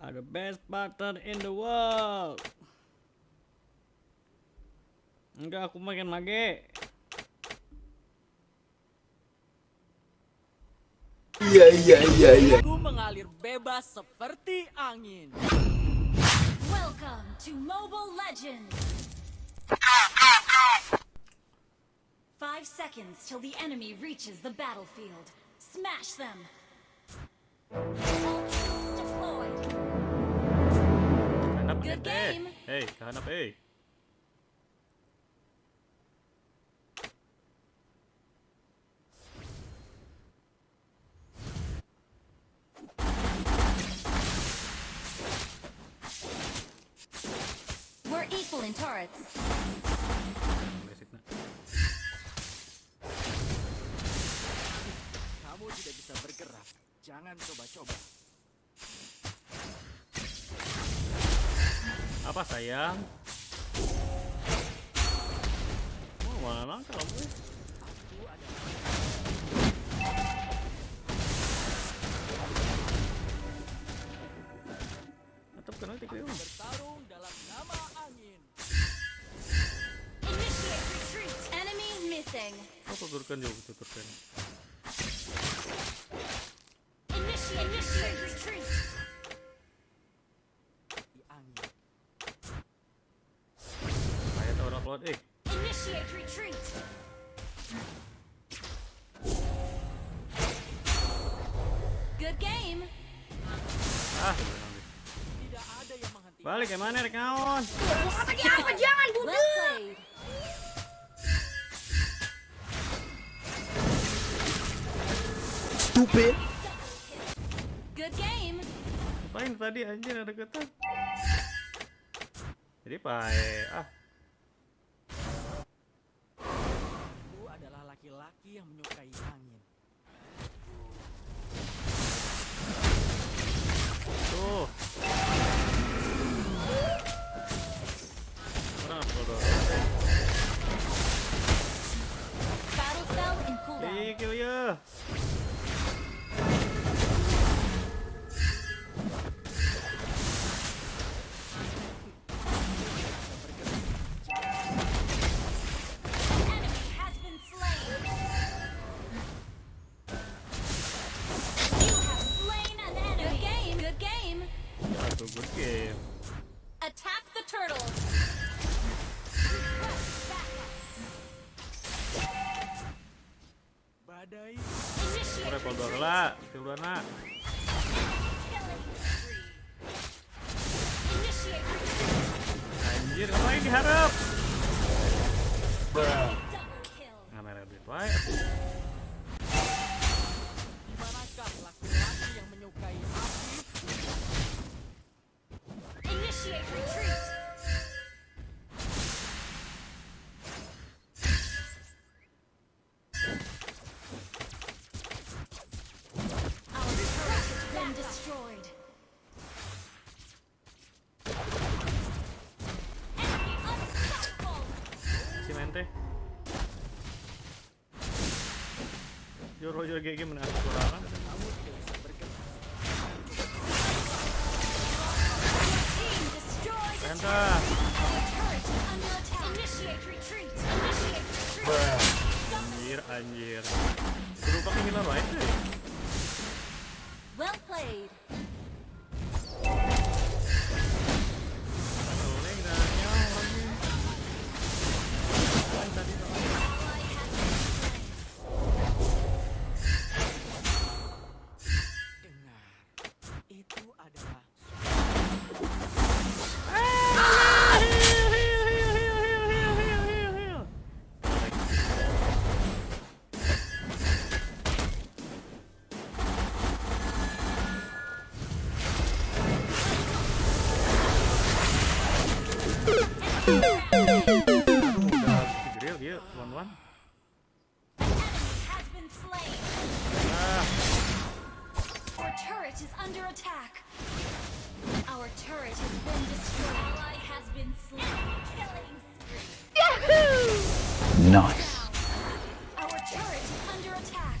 Are the best partner in the world. Enggak, aku makan mage. Iya. Aku mengalir bebas seperti angin. Welcome to Mobile Legends! 5 seconds till the enemy reaches the battlefield. Smash them! All troops deployed! Kahanap Good ente. Game. Hey, kahanap eh. We're equal in turrets. Basic na. Kamu tidak bisa bergerak. Jangan coba-coba. Apa, sayang? Oh, mana kamu? Aku adalah Atau kenal tik. Bertarung dalam nama angin. Initiate retreat! Enemy missing. Oh, tuturkan juga, tuturkan. Initiate, initiate retreat! Di angin. Saya tahu orang keluar, eh. Initiate retreat! Good game! Ah, menang deh. Tidak ada yang menghentikan. Balik ke mana rek naon? Apa apa, jangan Well budek. Played. Stupid. Good game! Ngapain tadi anjir ada deketan? Jadi pae ah. Aku adalah laki-laki yang menyukai angin. Tuh. Orang apa tuh? Battle spell in cooldown. Ih, kill ya. An enemy has been slain. You have slain an enemy. Good game. Good game. Satu good game. Attack the turtle. Request backup. Badai Initiate Level retreat. 2 lah, tiluan lah. Killing spree. Initiate retreat. Anjir, ngapain diharap? Double kill. Nggak merah duit wae. Di manakah laki-laki yang menyukai api? Initiate retreat. Our turret has been destroyed. Enemy unstoppable. Si mente. Jor jor GG menang kurang. Kamu tidak bisa bergerak. Team destroyed a Penta. Turret. Our turret is under attack. Initiate retreat. Initiate retreat. Anjir, anjir. Kudu pakai healer wae teh. Well played. Oleh Daniel lagi. Apaan tadi tuh? Ally has been slain. Dengar, itu adalah Heal, heal, heal, heal, heal, heal, heal, heal. Aduh, udah grill ieu, one one. An enemy has been slain. Ah, Our turret is under attack. Our turret has been destroyed. Ally has been slain. Killing spree. Nice. Our turret is under attack.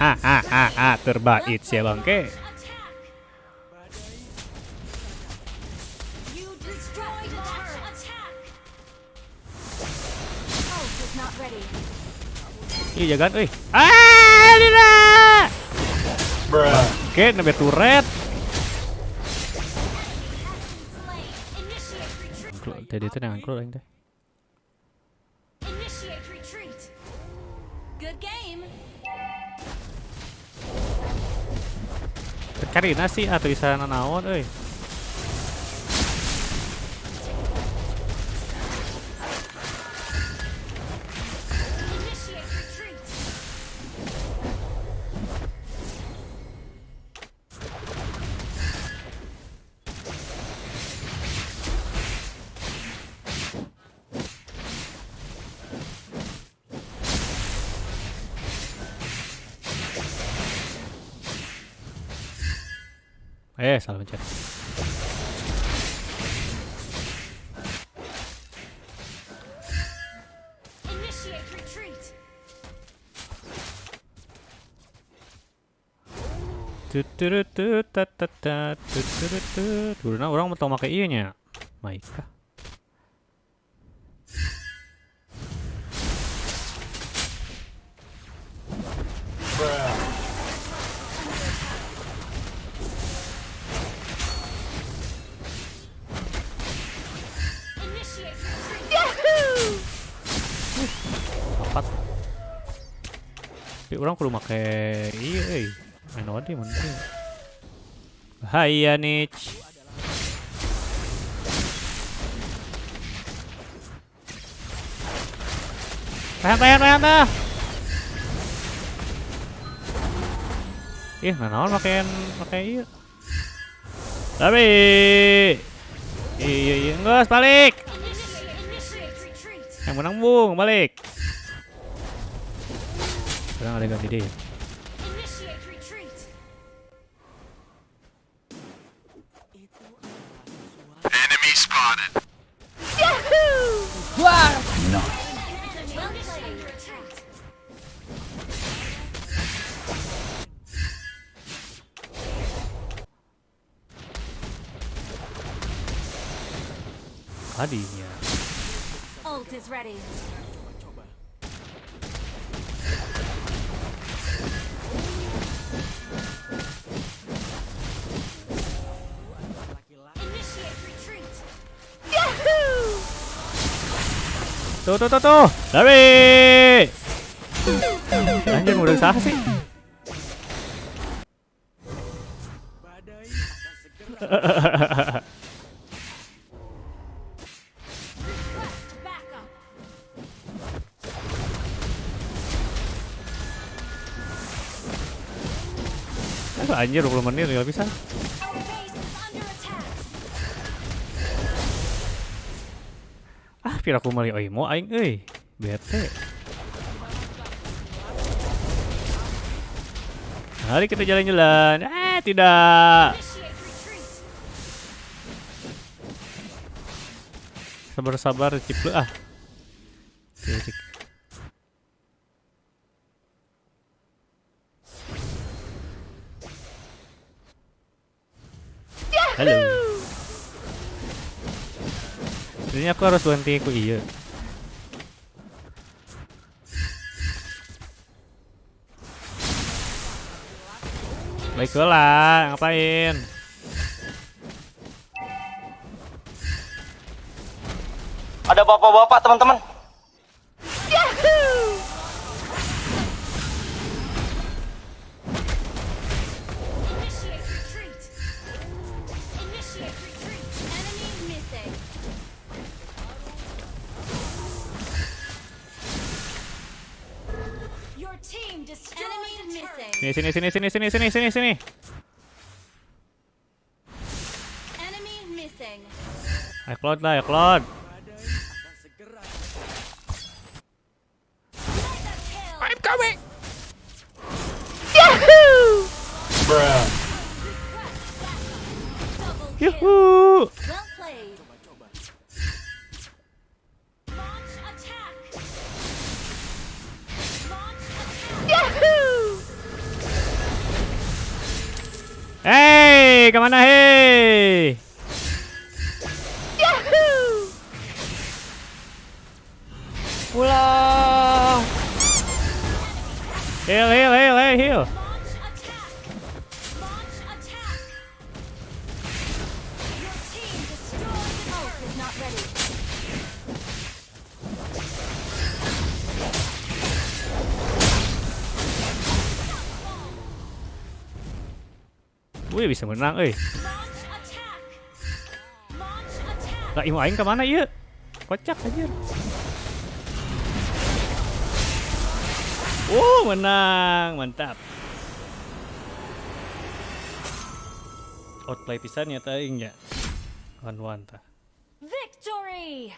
ah ah ah ah, terbaik sih bangke. Ih, jagaan euy. Ah, tidak. Oke, nembe turret. Tadi itu dengan keluar teh. Cari nasi atau bisa nanaon euy. Salah pencet. Turuna orang mau tau make ieu nya. Maika. Empat. Tapi orang kudu make ieu euy. Main odi mun teu. Bahaya nih. Tahan, tahan, tahan, tahan. Ih, nah naon make ieu. Lari. Iya, iya, enggak, balik. Yang menang bung, balik. Sekarang ada ganti deh. Enemy spotted. Yahoo! Wah. No. Tadinya. Ult is ready. Tuh tuh tuh tuh. Lari. Anjir udah salah sih. Aduh, anjir 20 menit nggak bisa. Ah, pira aku meuli oimo aing euy. Bete. Mari kita jalan-jalan. Ah, tidak. Sabar-sabar ciple ah. Cik. Halo. Ini aku harus berhenti ku iya. Baiklah, ngapain? Ada bapak-bapak, teman-teman. Yahoo! Sini sini sini sini sini sini sini. Enemy missing. Ayo Cloud lah, ayo Cloud. I'm coming. Yahoo! Bruh. Yuhu. Well played. Launch attack. Launch attack. Yahoo! Hei, kemana hei? Yahoo! Pulang. Heal, heal, heal, hey, heal. Launch attack. Launch attack. Your team destroyed the turret. Is not ready. Wih, bisa menang, euy. Launch attack. Launch attack. Lah, imu aing kemana ieu? Kocak anjir. Oh, menang, mantap. Outplay pisan ya aing ya. Wan-wan tah. Victory.